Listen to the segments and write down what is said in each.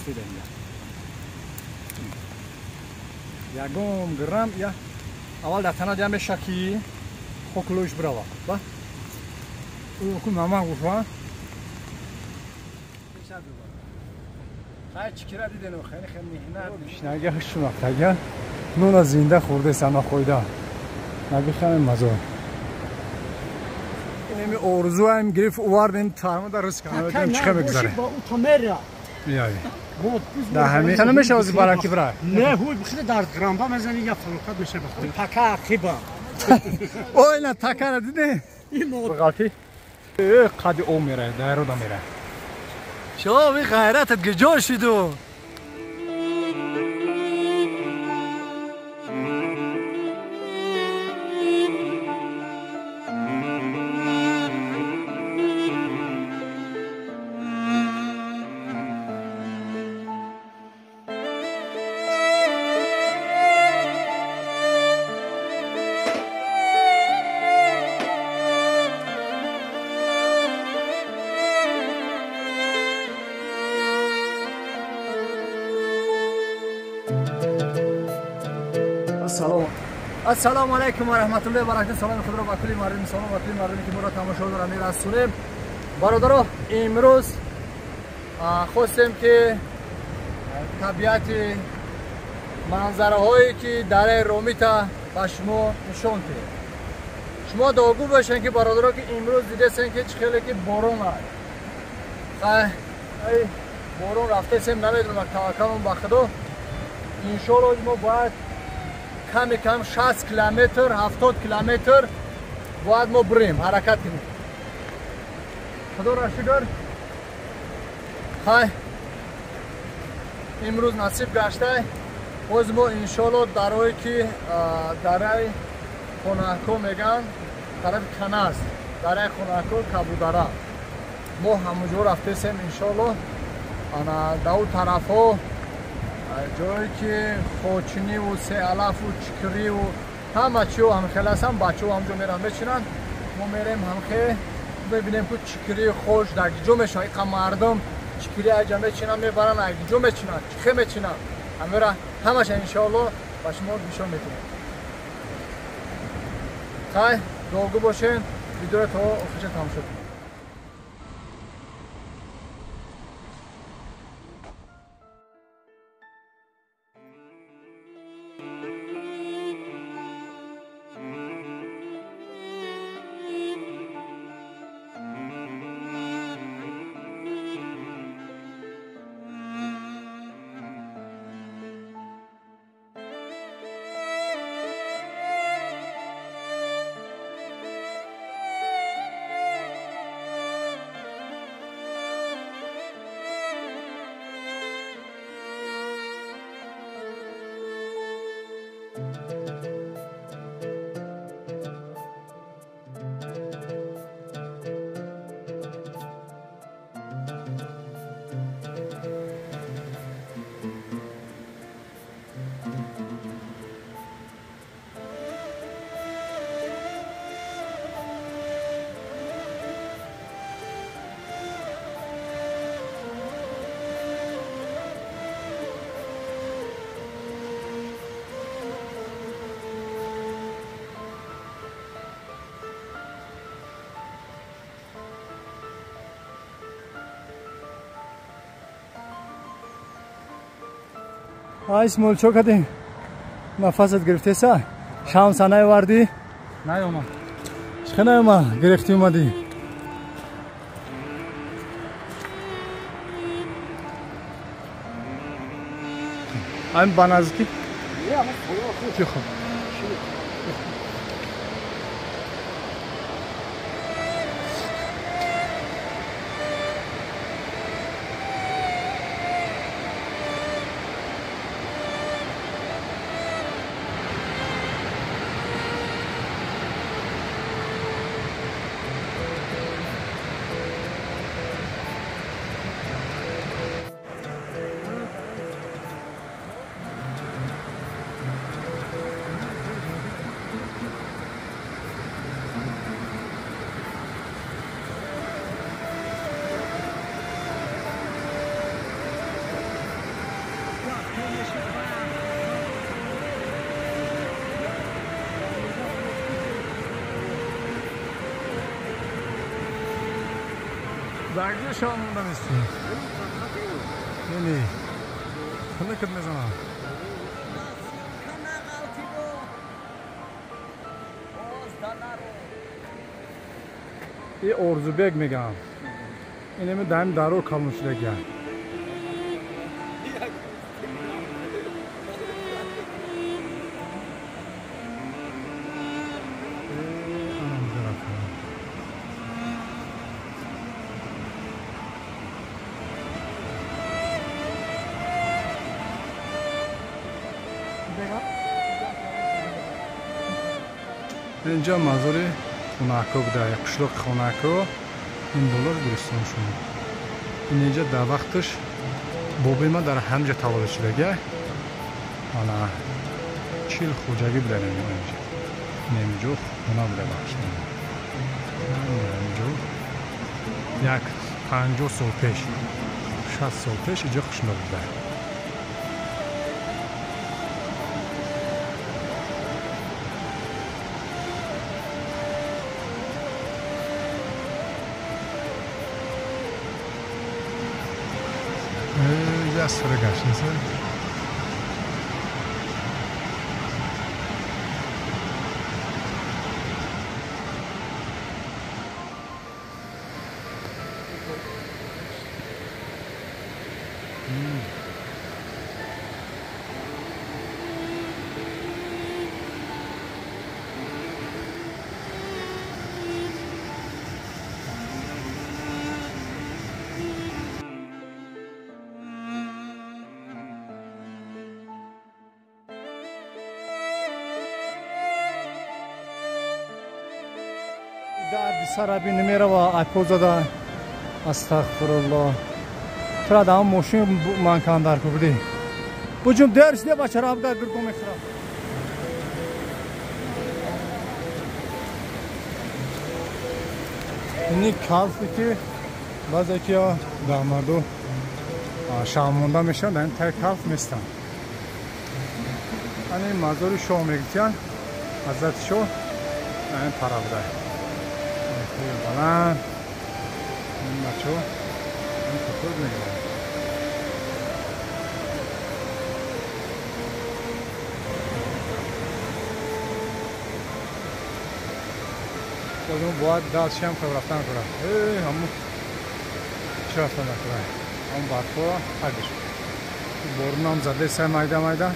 сафед инҷа. Ягон грамм я аввал дар тана дия меша ки хок лӯш бирава. Ба? Ку намак гуфа. Хай чикира диден хеле хеле меҳнат. Шнага шунақтага. Нуна зинда хӯрде сана хойда. Наги хеле мазо. Инеми орзуам гирифт овардем тарма дар риск. Чӣ мегузаре? Яй. Да ҳамин. Тана мешавази бараки бира. Не, ҳуй бихида дар грамба мезани я фалокат меша бахти. Така ақиба. Ой, на такара диде. Ғалти. Қади об мерае, дайрода мерае. Шо, ви ғайратат гиҷо шиду? Ассалому алайкум ва раҳматуллоҳи ва баракатуҳ. Саломи худро ба кулли мардуми салом ва кулли мардуме ки моро тамошо доранд мерасонем. Бародаро, имрӯз хостем ки табиати манзараҳое ки дараи Ромита ба шумо нишон диҳем. Шумо дуогӯ бошед ки бародаро ки имрӯз дидесен ки чӣ хеле ки борон аст. Ай борон рафтесем, намедонам, таваккалам ба Худо. Иншоаллоҳ мо бояд ками кам 60 километр, 70 километр бояд мо бирем, ҳаракат кунем. Худоро шукр. Хай имрӯз насиб гаштай. Боз мо иншоаллоҳ дарое ки дараи Хонаҳко меган, тарафи Кана аст. Дараи Хонаҳко Кабудара. Мо ҳамонҷо рафтесем иншоаллоҳ. Ана дар он тарафҳо ҷое ки хочиниву сеалафу чикриву ҳама чио ҳамхел ҳастанд, бачаҳо ҳамҷо меран мечинанд. Мо мерем ҳамхе бибинем ку чикри хош дар ҷо мешавад. Иқа мардум чикри аҷа мечинанд, мебаранд, ай ҷо мечинанд, чихе мечинанд. Ҳамера ҳамаша иншоаллоҳ ба шумо нишон медиҳем. Хай, дуогӯ бошед, видеоро то охирша тамошо кунед. Ай, Исмоил, чо кардем? Нафасат гирифтеса? Шамса наёвардӣ? Наёмад. Чӣ наёмад? Гирифтӣ омадӣ? Ай, ба наздикӣ? Тихо. Дарги шом монда мести. Не. Хунукат мезанам. И Орзубек мегам. Инеми даим даро калон шудагия. Инҷа мазори Хонако буда, қишлоқи Хонако, ин боло Гулистон шуд. Ин инҷа дар вақташ бобои ман дар ҳамҷа таваллуд шудагия. Ана 40 хоҷагӣ буда инҷа. Инҷо хона буда бахшида. Инҷо як 50 сол пеш, 60 сол пеш инҷо қишлоқ буда. Sıra karşınıza. Дарди сараби намерава айпозада. Астағфируллоҳ. Тура дар мошин ман кандар ку будӣ. Буҷум дер шиде бачара абда гирдо мехӯрам. Ини калфи ки баъзе ки дар марду шавмонда мешаванд, дар ин таи калф местанд. Ани мазори шоҳ мегӯянд, ҳазрати шоҳ дар ин пара буда. Баланд ин бачаҳо ин кутуб мегиранд. Бозм бояд дастшам рафтан кунад. Ҳамун чӣ рафтан накунад? Ҳамун барфҳо ҳагиш. Борунам заде сай майда майда.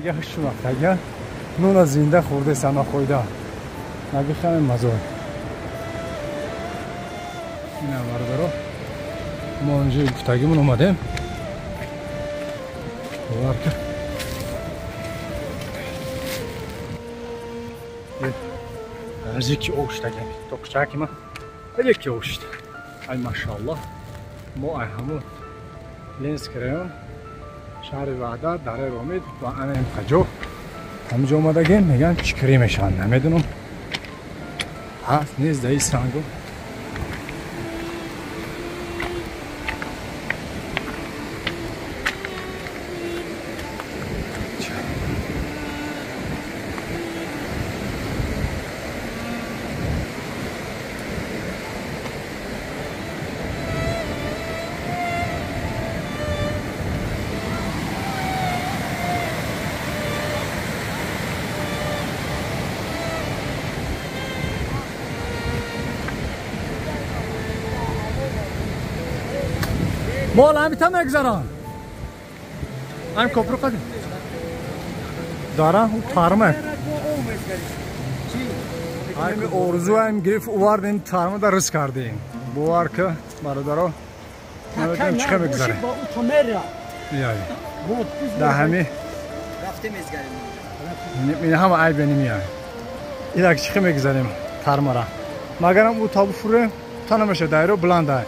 Агар шумақтага нуна зинда хӯрде сана хӯйда наги хаме мазор. Ина бародаро, мо инҷо гуфтагимон омадем. Бовар ка. Зики оштага, тоқчакима. Яки ошт. Ай машааллоҳ. Мо ай ҳамун Ленинский район шаҳри Ваҳдат, дараи Ромид ва ана ин қаҷо ҳамҷо омадагем, мегӯянд чикрӣ мешаванд, намедонам ҳаст нест даи сангу. مال همیتا مگذران هم کپرو قدیم دارم او تارمه Ҳами орзуам гирифт овардем тармада рис кардем. Бовар ки бародаро намедонам чӣ мегузарем. Да ҳами ин ҳама айб немияй. Инак чӣ мегузарем тармара. Магарам ӯ та буфурем та намеша дайро буландай.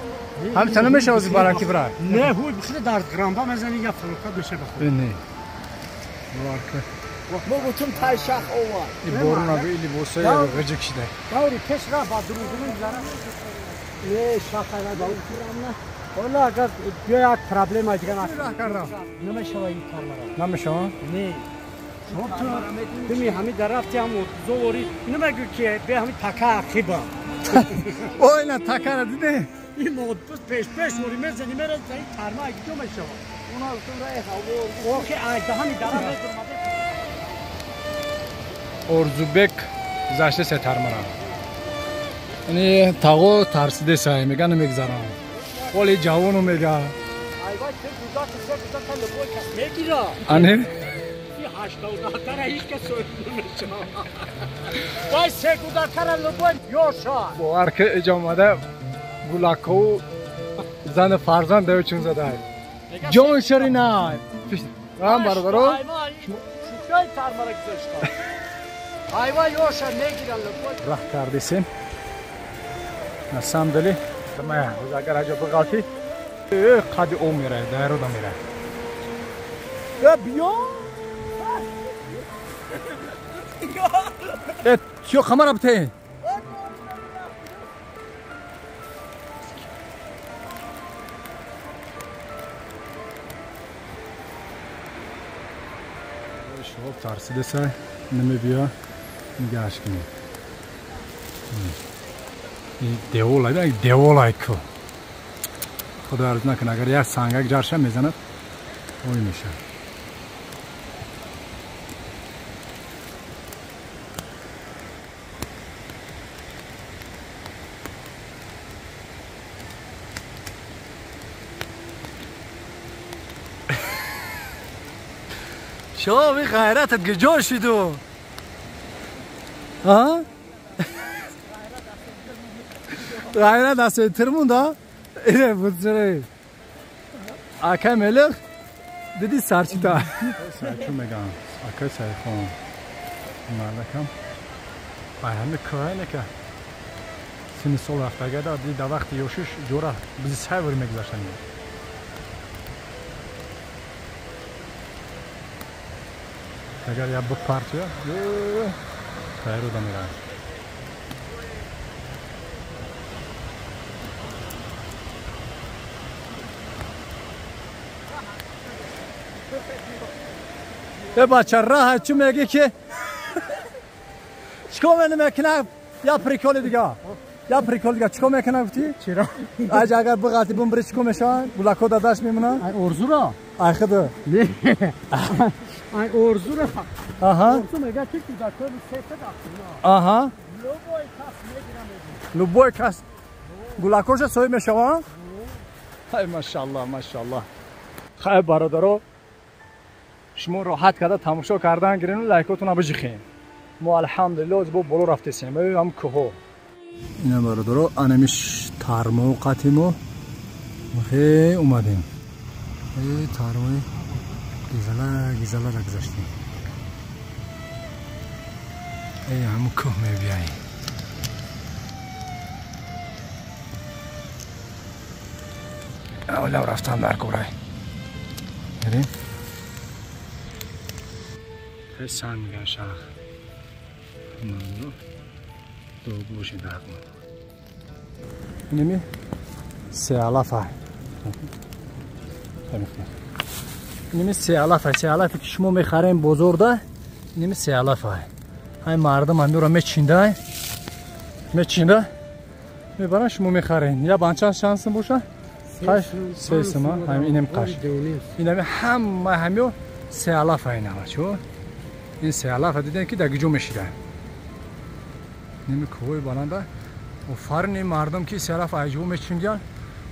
Ҳам та намеша ози бараки бирай. Не, ҳуй бихеле дард грамба мезани я фалокат меша бахуд. Не. Бовар ки мо гуфтум тай шах овар. И боруна би либосои ғиҷик шида. Даври пеш ра ба дурудурун гузара. Не шахайра ба уфурамна. Валла агар биё як проблема дигар кардам. Намешава ин кармара. Намешава? Не. Ту дими ҳами дар рафти ҳам зовори намегӯ ки бе ҳами така ақиба. Ой на такара диде. Ин модпус пеш пеш вори мезани мера ин тарма ҷо мешава. Уна гуфтум раи ҳаво. Охи ай даҳами дара мезурмаде. Орзубек гузашта се тармара. Яъне тағо тарсиде сай мега намегзарам. Оли ҷавону мега. Айвай се гузак се гузак любой кас мегира. Ане? 80 тара ҳеҷ кас соҳиб намешава. Вай се гузакара любой ёша. Бовар ки иҷа омада гулакову зани фарзанд девчун задай. Ҷон ширинай. Рам бародаро. Шукай тармара гузашта. Айва ёша мегиран любой. Раҳ кардесем. На самом деле, агар аҷа биғалти, қади об меравад, дайрода меравад. Э биё. Э, чё хамара бте? Шоб тарсидеса, намебиё, нигоҳаш кунед. Девол, деволай ку. Худо арз накун, агар як сангак ҷарша мезанад, ой мешавад. Шови ғайратат гиҷо шиду? А? Ғайрат аз центр монда? Ине буцере. Акай мелех диди сарчита. Сарчу мегам. Акай сайхон. Мардакам. Ай ҳами кӯҳайне ка. Сини сол рафтагада диди да вақти ёшиш ҷора бизи сайвр мегузаштан. Агар я бипартия, тайрода меравад. Э бача раҳа чӣ мегӣ ки чикор мекунам? Я приколи дига. Я прикол дига чикор мекунам гуфтӣ? Чиро? Аҷа агар биғалти бумбири чикор мешавад? Гулако дар даст мемонанд? Ай орзуро? Ай худу. Не. Ай орзуро. Аҳа. Орзу мега ки кӯдакои сета дафтуна. Аҳа. Любой кас мегира мегира. Любой кас гулакоша соҳиб мешаванд? Ай машааллоҳ, машааллоҳ. Хай бародаро, шумо роҳат карда тамошо кардан гирину лайкотонро биҷихем. Мо алҳамдулиллоҳ бо боло рафтесем. Ҳам кӯҳо. Ина бародаро, анамиш тармо қати мо хе омадем. Э тармои гизала гизалара гузаштем. Э ҳамун кӯҳ мебияем. Аввалам рафтам дар кӯрай. Мерем. Хеле санг меган шах. Дугу бошед дар ҳақмон. Инами сеалафа. Инами сеалафа, сеалафе ки шумо мехарем бозорда, инами сеалафа. Ҳай мардум ҳамиро мечинда, мечинда, мебаран шумо мехарен. Я банча шансм боша? Қаш се сима, ҳами инем қаш. Инами ҳама ҳамио сеалафа инама чо. Ин сеалафа дидем ки дар гиҷо мешида. Инами кӯҳои баланда. Офарин ин мардум ки сеалафа айҷо мечиндиян.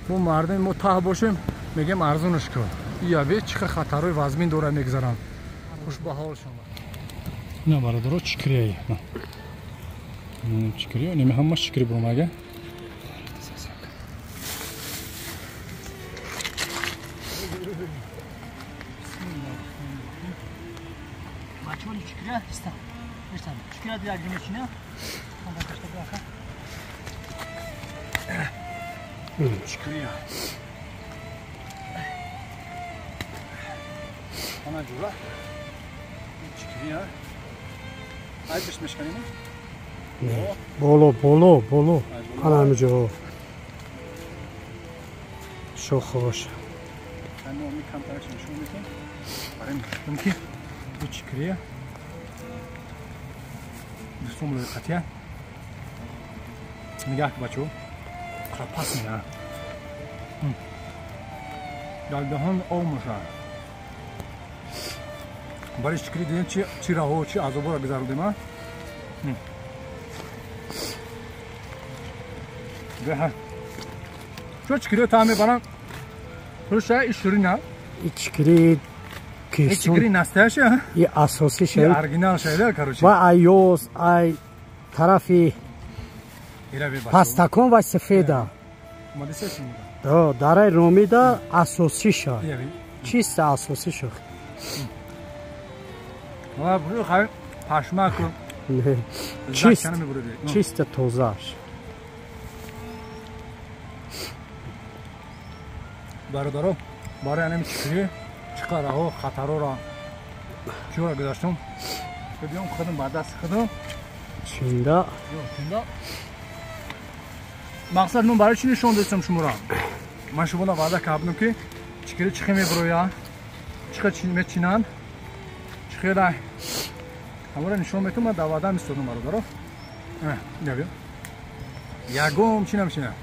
Мо мардуми мо таҳ бошем, мегем арзунаш кун. Ия бе чӣ хатарҳои вазмин дора мегзаранд. Хуш ба ҳол шумо. Ина бародаро чӣ кирияи. Чикри, ними ҳамаш чикри буромага. Бачоли чикрия иста. Иста. Чикрия дия гимечина. Анда кашта бака. Чикрия. Ана ҷура. Чикрия. Ай бишмешканем? Боло, боло, боло. Ана ҳамиҷо. Шохош. Ано ми камтараш нишон медиҳем. Барем ки чикрия. Дӯстон лоиқатия. Нигаҳ бачо. Пас мена. Дар даҳон об мешавад. Барои чикри дидем чи раҳо, чи азоборо гузарондем, а? Чо чикриё таъм мебаранд? Рӯша и ширина. И чикри чикри настоящая? И асосӣ шай. Оригинал шай, короче. Ва айёз, ай тарафи пастакон ва сафеда. Да, дараи Ромида асосӣ шай. Чиста асосӣ шай. Пашмаку. Чист, чисто тозаш. Бародаро, барои анами чикри чӣ қадр хатарҳоро чиро гузаштум. Биём худам ба дасти худам. Чинда. Чинда. Мақсад ман барои чӣ нишон додам шуморо? Ман шуморо ваъда кардам ки чикри чӣ хел мебирояд, чӣ хел мечинанд, чӣ хел ҳамаро нишон метавам. Ман дар ваъдам истодам, бародаро. Биё. Ягом чӣ намечинам.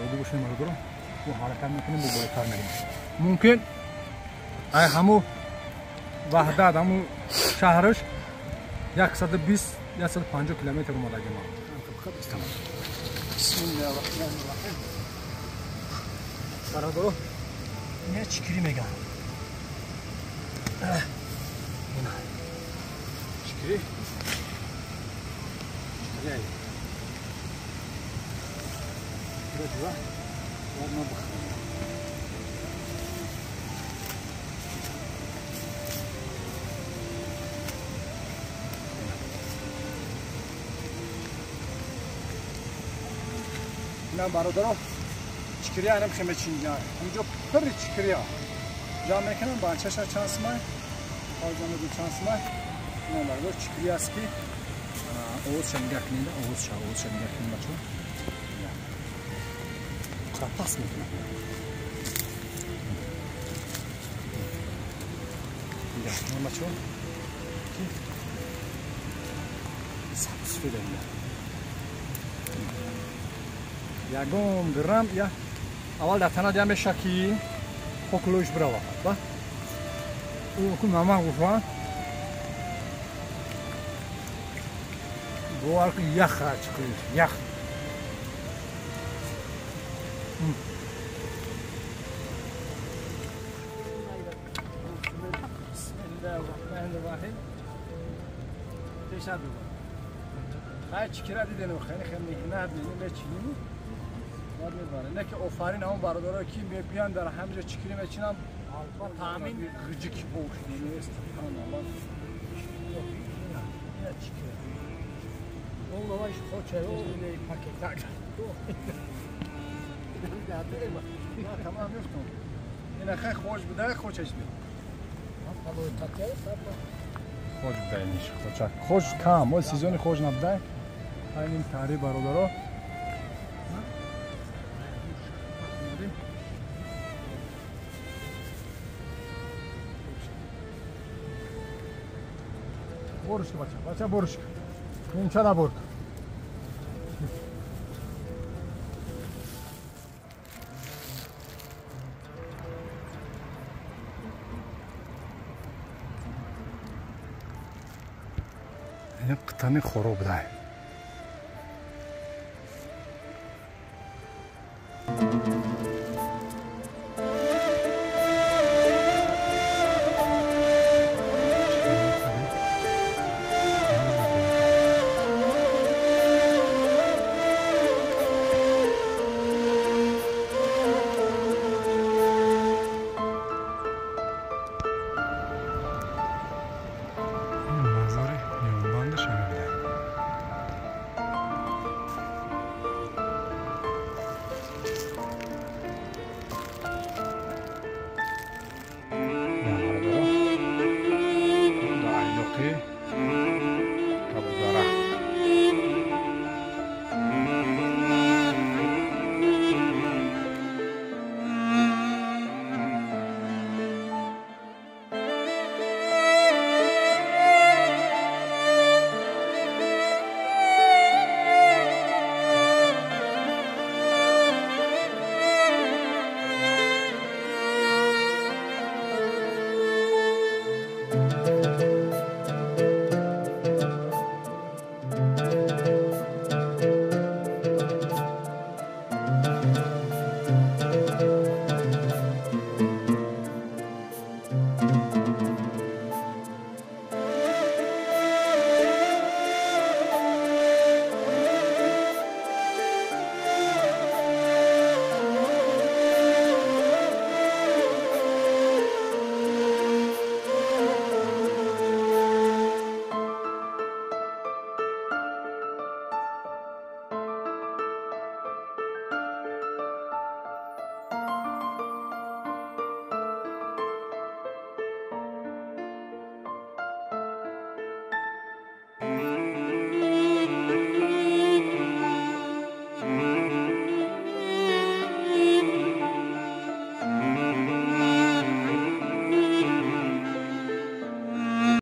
Ёду бошем, бародаро. Бо ҳаракат мекунем, бо болотар мерем. Мумкин ай ҳаму Ваҳдат, ҳаму шаҳраш 120-150 километр омадаги ма. Бисмиллаҳир-раҳмонир-раҳим. Бародаро, ина чикри меган. Чикри. Чикри. Чикри. Ладно, бахрем. Инам бародаро, чикрия инам хеме чинган. Инҷо пир чикрия. Ҷамъ мекунам бачаша чанд сумай, ҳоҷана ду чанд сумай. Инам бародаро чикрия аст ки овозша нигоҳ кунед, овозша, овозша нигоҳ кунед бачаҳо. Пас мекунам. Нигоҳ кунед бачаҳо. Ки сабз шуда. Ягон грамм я аввал дар тана дия меша ки хоклоиш бирава. Ба? Ӯ ку намак гуфта. Бовар кун ях чиқиш, ях. Бисмиллаҳир-раҳмонир-раҳим. Тешад бибар. Хай чикира дидем, хеле хеле меҳнат мечинем. Бад мебарад. Не ки офарин ҳамон бародарое ки мебиён дар ҳамҷо чикири мечинам, таъмин ғиҷик нест. Тамом мефтам. Ина хай хош буда, хочаш би. Хош буда ниш, хочак. Хош кам, мо сезони хош набуда. Айним таъриф бародаро. Борушка бача, бача борушка. Нимча набор. Ин қитами хороб дай.